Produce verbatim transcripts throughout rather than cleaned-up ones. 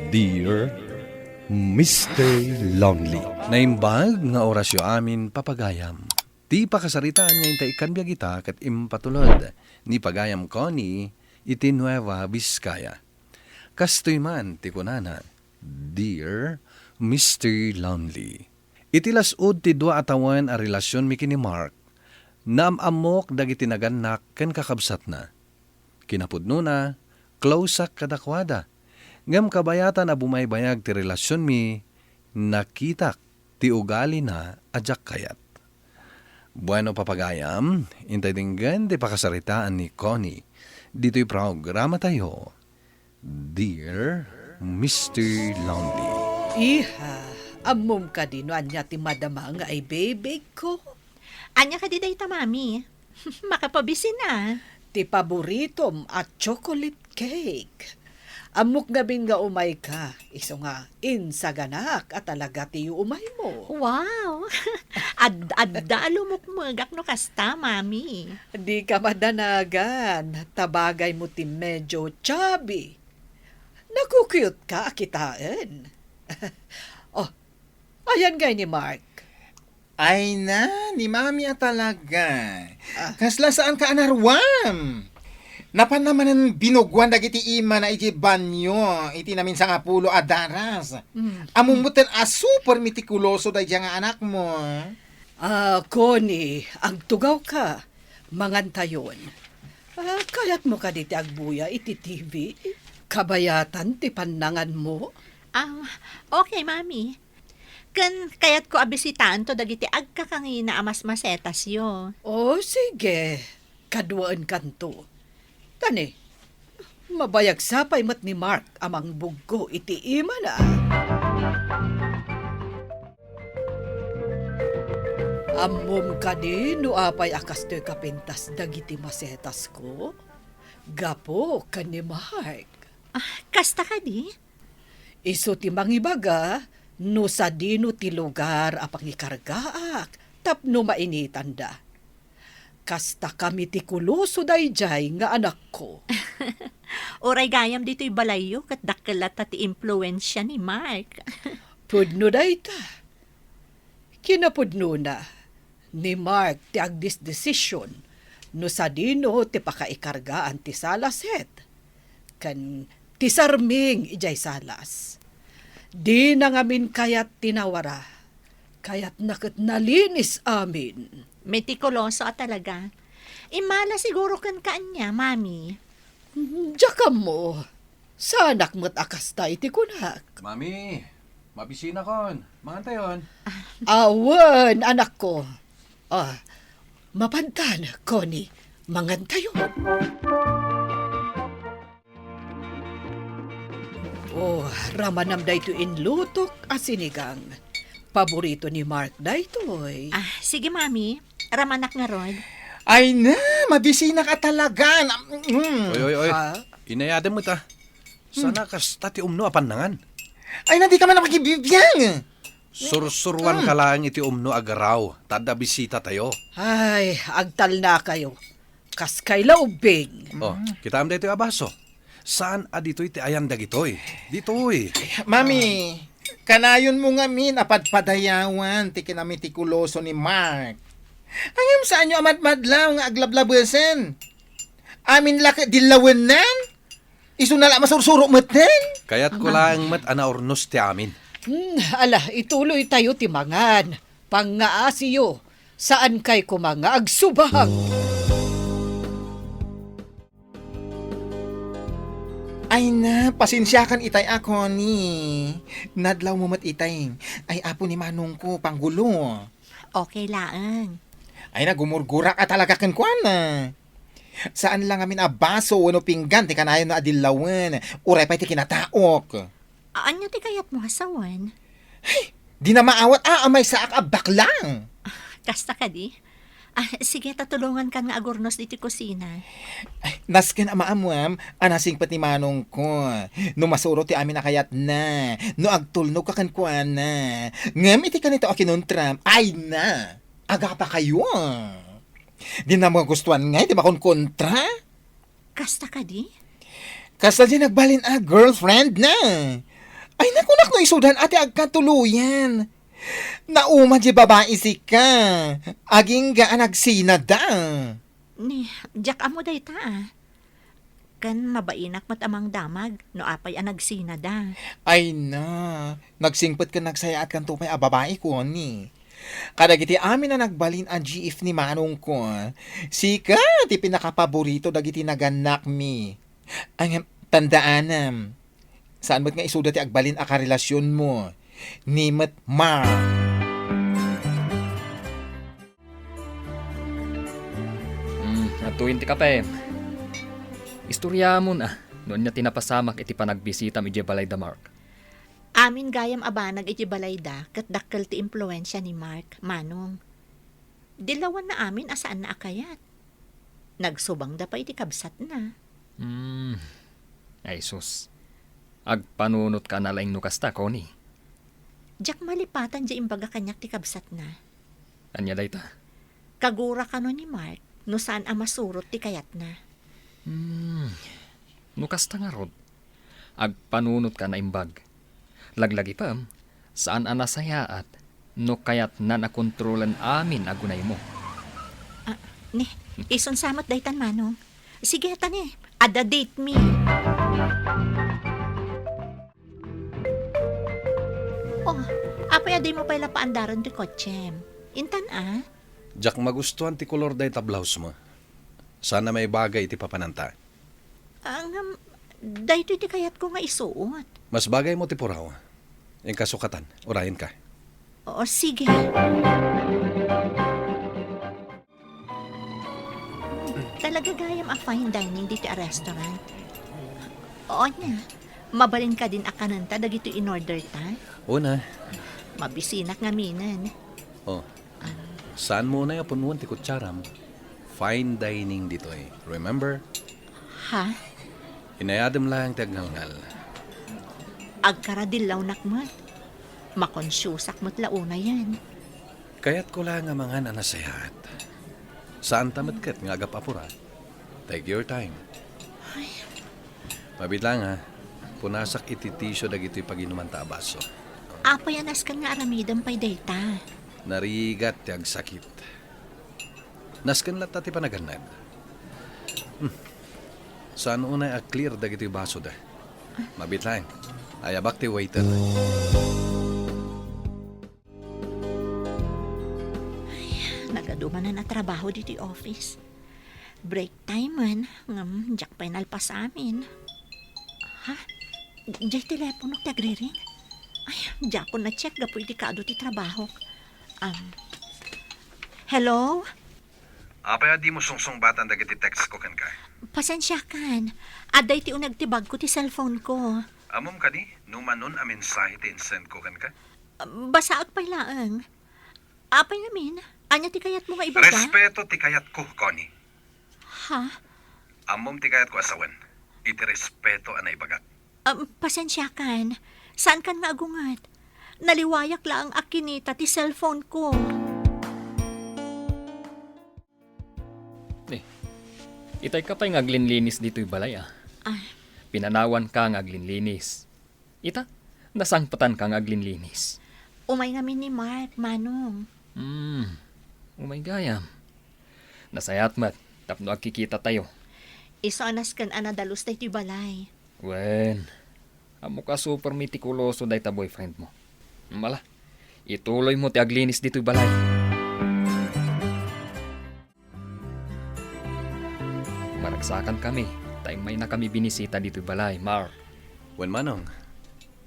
Dear Mister Lonely. Naimbag nga orasyo amin, papagayam. Ti pakasaritaan nga inta ikkan biag ita ket impatulod ni pagayam Connie iti Nueva Vizcaya. Kastoy man ti kunana, Dear Mister Lonely. Iti las-ud ti dua a tawen a relasionmi ken ni Mark, naam-ammok dagiti nagannak ken kakabsatna. Kinapudnona, closeak kadakuada. Ngem kabayatan a bumaybayag ti relasionmi, nakitak ti ugalina a diak kayat. Bueno, papagayam, intay denggen ti pakasaritaan ni Connie ditoy programatayo, Dear Mister Lonely. Iha, ammom kadi no ania ti madama nga ibibigko? Ania kadi dayta, Mami? Makapabisina. Ti paboritom a chocolate cake. Ammok ngamin nga umayka, isu nga insaganak a talaga ti umaymo. Wow! Ad-, adda a lumukmegak no kasta, Mami. Dika madanagan, ta bagaymo ti medyo chubby. Naku-cute ka a kitaen. Oh, ayan ngay ni Mark. Ay na, ni Mami a talaga. Ah. Kasla saan ka a naruam? Napanna manen binugoan dagiti imana iti banyo iti naminsangapulo a daras. Mm. Ammom metten a super metikuloso daydiay nga anakmo. Ah, Connie, agtugawka. Mangantayon. Ah, kayatmo kadi ti agbuya iti T V? Kabayatan ti pannanganmo? Ah, okay, Mami. Ken kayatko a bisitaento dagiti agkakangina a masmasetasyo. O, sige. Kaduaenkanto. Kani, mabayag sapay met ni Mark a mangbuggo iti imana. Ammom kadi no apay a kastoy kapintas dagiti masetasko? Gapu ken ni Mark. Ah, kasta kadi? Isu ti mangibaga no sadino ti lugar a pangikargaak tapno mainitanda. Kasta ka metikuloso daydiay nga anakko. Uray gayam ditoy balayyo ket dakkel latta ti impluensia ni Mark. Pudno dayta. Kinapudnona, ni Mark ti agdesdesisyon no sadino ti pakaikargaan ti sala set ken ti sarming idiay salas. Dina ngamin kayat ti nawara. Kayatna ket nalinis amin. Metikuloso a talaga. Immala siguro kenka ania, Mami? Diak ammo. Saanak met a kasta iti kunak. Mami, mabisinakon. Mangantayon. Awan, anakko. Ah, mapantan, Connie. Mangantayon. Oh, ramanam daytoy inlutok a sinigang. Paborito ni Mark daytoy. Ah, sige, Mami. Ramanak ngarud. Ay na, mabisinak a talaga. Mm. Oy, oy, oy. Ha? Inayadem met, ah. Sana kasta ti umno a pannangan. Ay na, dika man makibibiang. Sursuruan ka laeng iti umno a garaw, ta adda bisitatayo. Ay, agtalnakayo. Kas kay laubing. Oh, kitaem daytoy a baso. Saan a ditoy ti ayan dagitoy? Ditoy. Mami, kanayonmo ngamin a padpadayawan ti kinametikuloso ni Mark. Ngem saanyo a madmadlaw nga aglablabesen. Amin la ket dillawennan? Isuna la masursuro metten? Kayatko laeng met a naurnos ti amin. Hmm, ala, ituloytayo ti mangan. Pangngaasiyo, saankay koma nga agsubang. Ay na, pasensiakan itay a, Connie. Nadlawmo met itay. Ay, apo ni manongko, panggulo. Okay laeng. Ay na, gumurgurak a talaga kenkuana. Saan la ngamin a baso wenno pinggan ti kanayonmo a dillawen, uray pay ti kinataok. A-, ania ti kayatmo a sawen? Ay, di na maawat a, amaysaak a bakla. Ah, kasta kadi? Ah, sige, ta tulongankan nga agurnos ditoy kusina. Ay, nasken a maammoam a nasingpet ni manongko. No masuro ti amin a kayatna, no agtulnogka kenkuana. Ngem iti kanito a kinuntra, ay na, agapakayo. Di na magustuan ngay ti makonkontra. Kasta kadi? Kasta di nagbalin a girlfriend na. Ay, nakunak no isudan a ti agkatuloyan. Nauma di babai sika. Agingga a nagsinada. Ni, diak ammo dayta, ah. Ken mabainak met a mangdamag no apay a nagsinada. Ay na, nagsingpet ken nagsayaat kanto pay a babai, kuan ni. Kadagiti amin a nagbalin a G F ni manongko, sika ti pinakapaborito dagiti nagannakmi. Ngem, tandaanam, saan met nga isuda ti agbalin a karelasionmo ni met Mark. Hmm, adtoyen ti kapem. Istoriamon, ah, no ania ti napasamak iti panagbisitam idiay balay da Mark. Amin gayam a banag iti balayda ket dakkel ti impluensia ni Mark, Manong. Dillawanna amin a saanna a kayat. Nagsubangda pay iti kabsatna. Hmm. Ay sus. Agpanunotka na laeng no kasta, Connie. Diak malipatan diay imbaga kaniak ti kabsatna. Ania dayta? Kagura kano ni Mark no saan a masurot ti kayatna. Hmm. No kasta ngarud, agpanunotka naimbag. Laglagipem, saan a nasayaat no kayatnan a kontrolen amin a gunaymo. Ah, ni, isunsa met daytan, Manong. Sige, ta ni, adda date mi. Oh, apay a dimo pay la paandaren ti kotsem? Intan, ah? Diak magustuan ti kolor dayta blouse mo. Saan a maibagay iti papananta. Ah, ngem, daytoy ti kayatko nga isuot. Mas bagay mo ti puraw. Inka sukatan, urayenka. Oo, sige. Talaga gayam a fine dining ditoy a restaurant. Oo, ania. Mabalin kadin a kanenta dagitoy in-order ta? Una. Mabisinak ngaminen. Oh. Saanmo unay a punnoen ti kutsaram. Fine dining ditoy. Remember? Ha? Inayadem laeng ti agngalngal. Agkaradillawnak met. Makonsiusak met la unayen. Kayatko laeng a mangan a nasayaat. Saanta met ket nga agap-apura. Take your time. Ay. Mabiit laeng, ha. Punasak iti tissue dagitoy paginumanta a baso. Apay a nasken nga aramidem pay dayta? Narigat ti agsakit. Nasken latta ti panagannad. Hmm. Saan unay a clear dagitoy basoda. Mabiit laeng. Ayabak ti waiter. Ay, nagadu manen a trabaho ditoy office. Break time man, ngem diak pay nalpas amin. Ha? Diay telepono ti agriring? Ay, diakon na-check gapu iti kaadu ti trabahok. Um, hello? Apay a dimo sungsungbatan dagiti text ko kenka? Pasensiakan. Adda iti uneg ti bagko ti cellphone ko. Ammom kadi no manon a mensahe ti insend ko kenka? Basaek pay laeng. Apay ngamin? Ania ti kayatmo nga ibasa? Respeto ti kayatko, Connie. Ha? Ammom ti kayatko a sawen. Iti respeto a naibagak. Um, pasensiakan. Saankan nga agunget. Naliwayak laeng a kinita ti cellphone ko. Ni, itay ka pay nga aglinlinis ditoy balay, ah. Ah. Pinanawan ka nga aglinlinis. Ita, nasangpetan ka nga aglinlinis. Umay ngamin ni Mark, Manong. Hmm, umay gayam. Nasayaat met tapno agkikita tayo. Isu a nasken a nadalus daytoy balay. Wen, ammok a super mitikuloso dayta boyfriend mo. Mala, ituloy mo ti aglinis ditoy balay. Maragsakan kami, ta immayna kami binisita ditoy balay, Mark. Wen manong,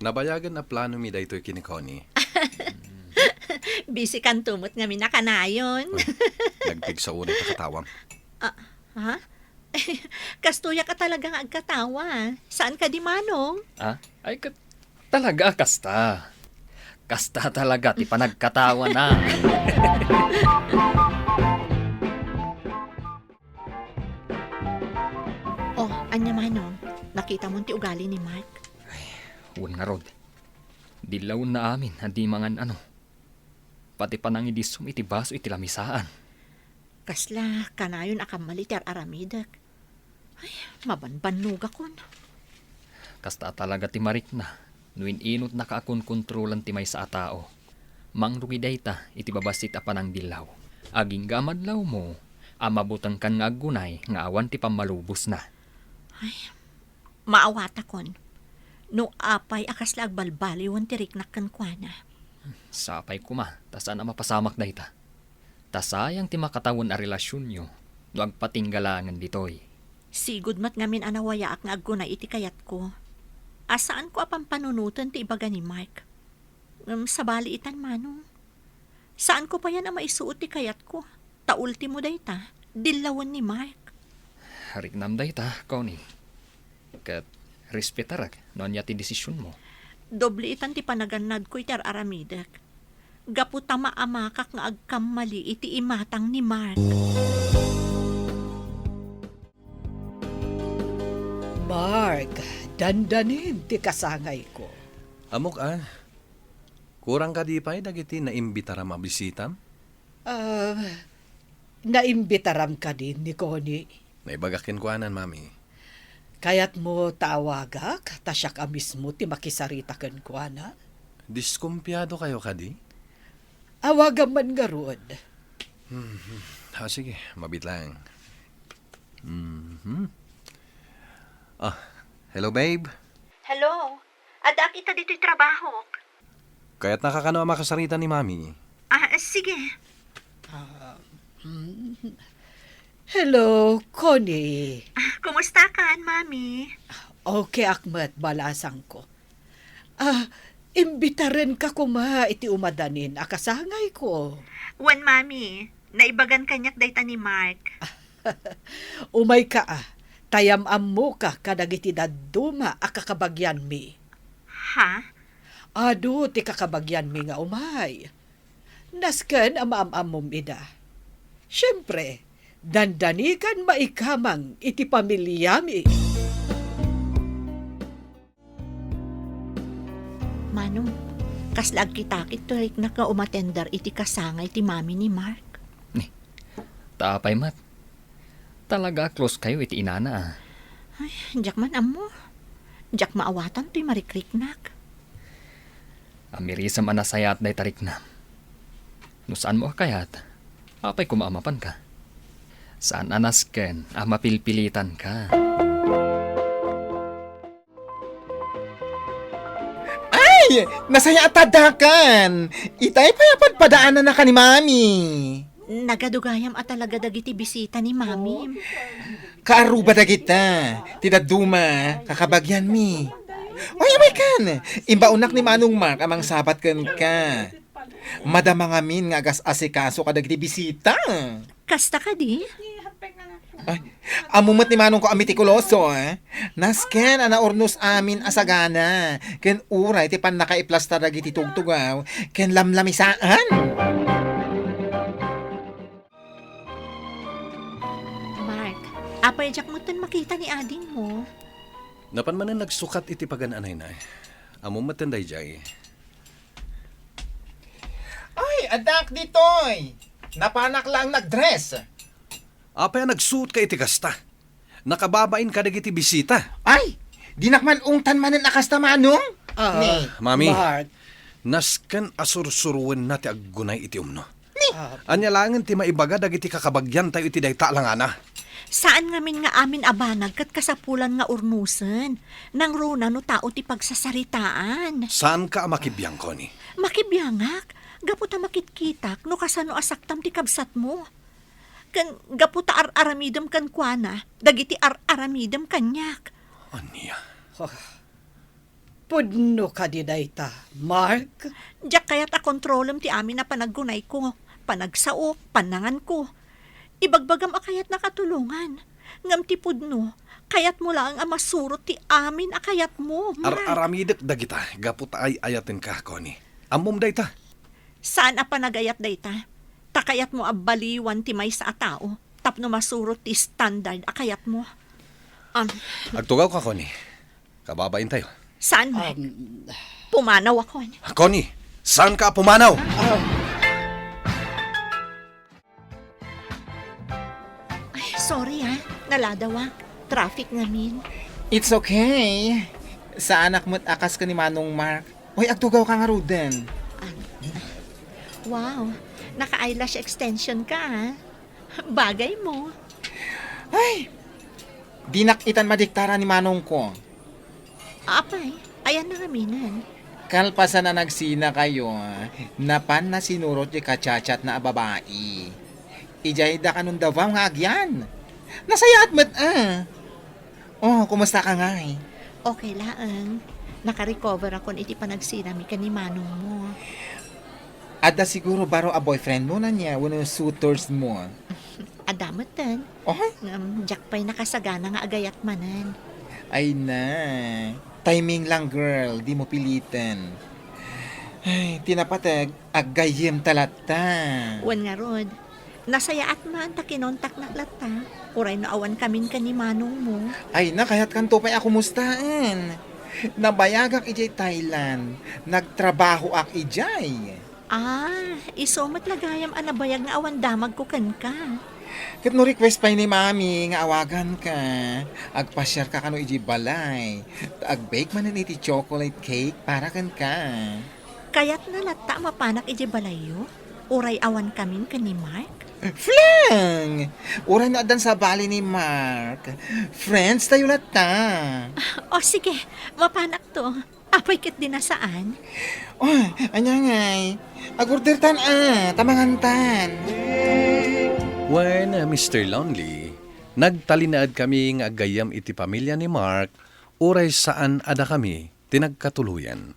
nabayagen a plano mi daytoy ken ni Connie. Busy kanto met ngamin a kanayon. Uy, nagpigsa unay ta katawam. Ah, ha? Kastoyak a talaga nga agkatawa. Saan kadi, Manong? Ah? Ay, ket talaga a kasta. Kasta talaga ti panagkatawana. Oh, ania, Manong? Nakitamon ti ugali ni Mark? Ay, wen ngarud. Dillawenna amin a di mangan-ano. Pati panangidisom iti baso iti lamisaan. Kasla kanayon a kammali ti ar-aramidek. Ay, mabanbannogakon. Kasta talaga ti marikna. no in-inutnaka a konkontrolan ti maysa a tao. Mangrugi dayta iti babassit a panangdillaw. Agingga a madlawmo a mabutengkan nga aggunay nga awan ti pammalubosna. Ay, maawatakon. No apay a kasla agbalbaliwen ti riknak kenkuana. Sapay koma, ta saan a mapasamak dayta. Ta sayang ti makatawen a relasionyo no agpatingga laengen ditoy. Sigud met ngamin a nawayaak nga aggunay iti kayatko. A saanko a pampanunoten ti ibaga ni Mark. Ngem sabali itan, Manong. Saanko payen a maisuot ti kayatko. Ta ultimo dayta, dillawen ni Mark. Riknam dayta, Connie. Ket respetarak no ania ti desisionmo. Doble itan ti panagannadko iti ar-aramidek. Gapu ta maamakak nga agkammali iti imatang ni Mark. Mark, dandanin ti kasangayko. Ammok a, kurang kadi pay dagiti naimbitaram a bisitam? Ah, naimbitaram kadi ni Connie? Naibagak kenkuana, Mami. Kayatmo ta awagak, ta siak a mismo ti makisarita kenkuana? Diskumpiado kayo kadi? Awagam man ngarud. Mhm. Ah, sige, mabiit lang. Mhm. Ah, hello, babe. Hello. Addaak ita ditoy trabahok. Kayatnaka kano a makasarita ni Mami? Ah, sige. Ah, mm. Hello, Connie. Ah, kumusta kan, Mami? Okay ak met, balasangko. Ah, imbitarenka koma iti umadanin a kasangayko. Wen, Mami, naibagan kaniak dayta ni Mark. Umayka a, ta yam-ammoka kadagiti dadduma a kakabagianmi. Ha? Adu ti kakabagianmi nga umay. Nasken a maam-ammom ida. Siempre, dandanikan maikamang iti pamiliami. Manong, kasla agkitakit ti riknak nga umatender iti kasangay ti mami ni Mark. Ni, ta apay met? Talaga a close kayo iti inana, a. Ay, diak man ammo. Diak maawatan toy marikriknak. Amirisem a nasayaat dayta riknam. No saanmo a kayat, apay koma a mapanka? Saan a nasken a mapilpilitanka. Ay! Nasayaat ta addakan! Itay pay a padpadaanannaka ni Mami. Nagadugayam a talaga dagiti bisita ni Mami. Kaaruba dagita, ti dadduma, kakabagianmi. Uy, amaykan! Imbaonak ni Manong Mark a mangsabat kenka. Madama ngamin nga agas-asikaso kadagiti bisita. Kasta kadi? Ay, ammo met ni manongko a metikuloso, eh. Nasken a naurnos amin a sagana, ken uray ti pannakaiplastar dagiti tugtugaw, ken lamlamisaan. Mark, apay diak metten makita ni adingmo? Napan manen nagsukat iti pagan-anayna. Ammo metten daydiay. Ay, addaak ditoy. Napanak laeng nagdress. Apay a nagsuotka iti kasta? Nakababain kadagiti bisita. Ay, dinak man ungtan manen a kasta, Manong. Ah, Ni. Mami, Mark. Nasken a sursuroenna ti aggunay iti umno. Ni. Ah. Ania laengen ti maibaga dagiti kakabagiantayo iti dayta a langana? Saan ngamin nga amin a banag ket kasapulan nga urnosen. Nangruna no tao ti pagsasaritaan. Saanka a makibiang, Connie? Makibiangak, gapu ta makitkitak no kasano a saktam ti kabsatmo. Ken gapu ta ar-aramidem kenkuana dagiti ar-aramidem kaniak. Ania? Ah, pudno kadi dayta, Mark? Diak kayat a kontrolem ti amin a panaggunayko, panagsaok, pananganko. Ibagbagam a kayatnak a tulongan. Ngem ti pudno, kayatmo laeng a masurot ti amin a kayatmo, Mark. Ar-aramidek dagita gapu ta ay-ayatenka, Connie. Ammom dayta. Saan a panagayat dayta. Ta kayatmo a baliwan ti maysa a tao tapno masurot ti standard a kayatmo. Am. Agtugawka, Connie. Kababaintayo. Saan, Mark? Um, pumanawakon. Connie, saanka a pumanaw? Ah. Ay, sorry, ah. Naladawak. Traffic ngamin. It's okay. Saanak met a kas ken ni Manong Mark. Uy, agtugawka ngaruden. Ah, wow, naka-eyelash extension ka, ah. Bagay mo. Ay, dinak itan madiktara ni manongko. Apay, ayanna ngamin? Kalpasan a nagsinakayo, napanda sinurot ti kachatchatna a babai. Idiay da kanon Davao nga agyan. Nasayaat met, ah. Oh, kumustaka ngay? Okay laeng. Naka-recoverakon iti panagsirami ken ni manongmo. Adda siguro baro a boyfriendmo, ania, wenno suitorsmo? Adda metten. Oh? Ngem, diak pay nakasagana nga agayat manen. Ay na. Timing lang, girl. Dimo piliten. Ay, ti napateg, aggayyemta latta. Wen ngarud, nasayaat man ta kinontaknak latta. Uray no awan kamin ken ni manongmo. Ay na, kayatkanto pay a kumustaen. Nabayagak idiay Thailand. Nagtrabahoak idiay. Ah, isu met la gayam a nabayag nga awan damagko kenka. Ket no request pay ni Mami nga awaganka, agpasiarka kano idiay balay. Ta ag-bake manen iti chocolate cake para kenka. Kayatna latta a mapanak idiay balayyo? Uray awan kamin ken ni Mark? Flang! Uray no addan sabali ni Mark, friends tayo latta. O sige, mapanakto. Apay ket di nasaan? Oh, ania ngay? Agordertan a, ta mangantan. Wen Mister Lonely, nagtalinaed kami nga aggayyem iti pamilya ni Mark, uray saan a dakami ti nagkatuloyan.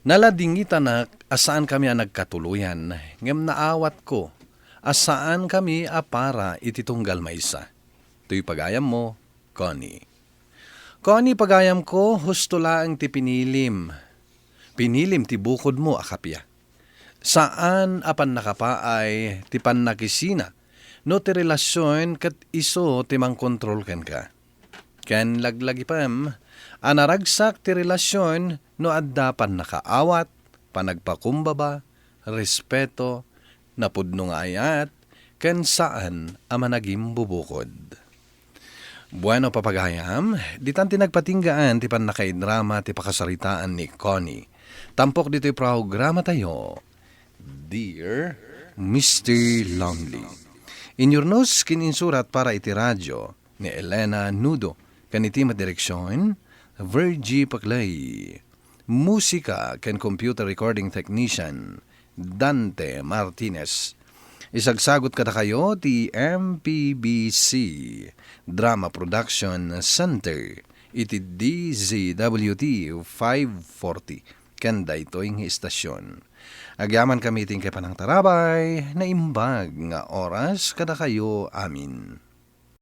Naladingitanak a saan kami a nagkatuloyan, ngem naawatko a saan kami a para iti tunggal maysa. Toy pagayammo, Connie. Connie, pagayamko, husto laeng ti pinilim. Pinilim ti bukodmo a kappia. Saan a pannakapaay ti pannakisina no ti relasion ket isu ti mangkontrol kenka. Ken laglagipem a naragsak ti relasion no adda pannakaawat, panagpakumbaba, respeto, napudno nga ayat, ken saan a managimbubukod. Bueno, papagayam, ditan ti nagpatinggaan ti pannakaidrama ti pakasaritaan ni Connie. Tampok ditoy programatayo, Dear Mister Lonely. Inyurnos ken insurat para iti radio ni Elena Nudo, ken iti met direksion, Virgie Paclay. Musika ken computer recording technician, Dante Martinez. Isagsagot kadakayo ti M P B C Drama Production Center iti D Z W T five forty ken daytoy nga istasion. Agyamankami iti inkay panangtarabay, naimbag nga oras kadakayo amin.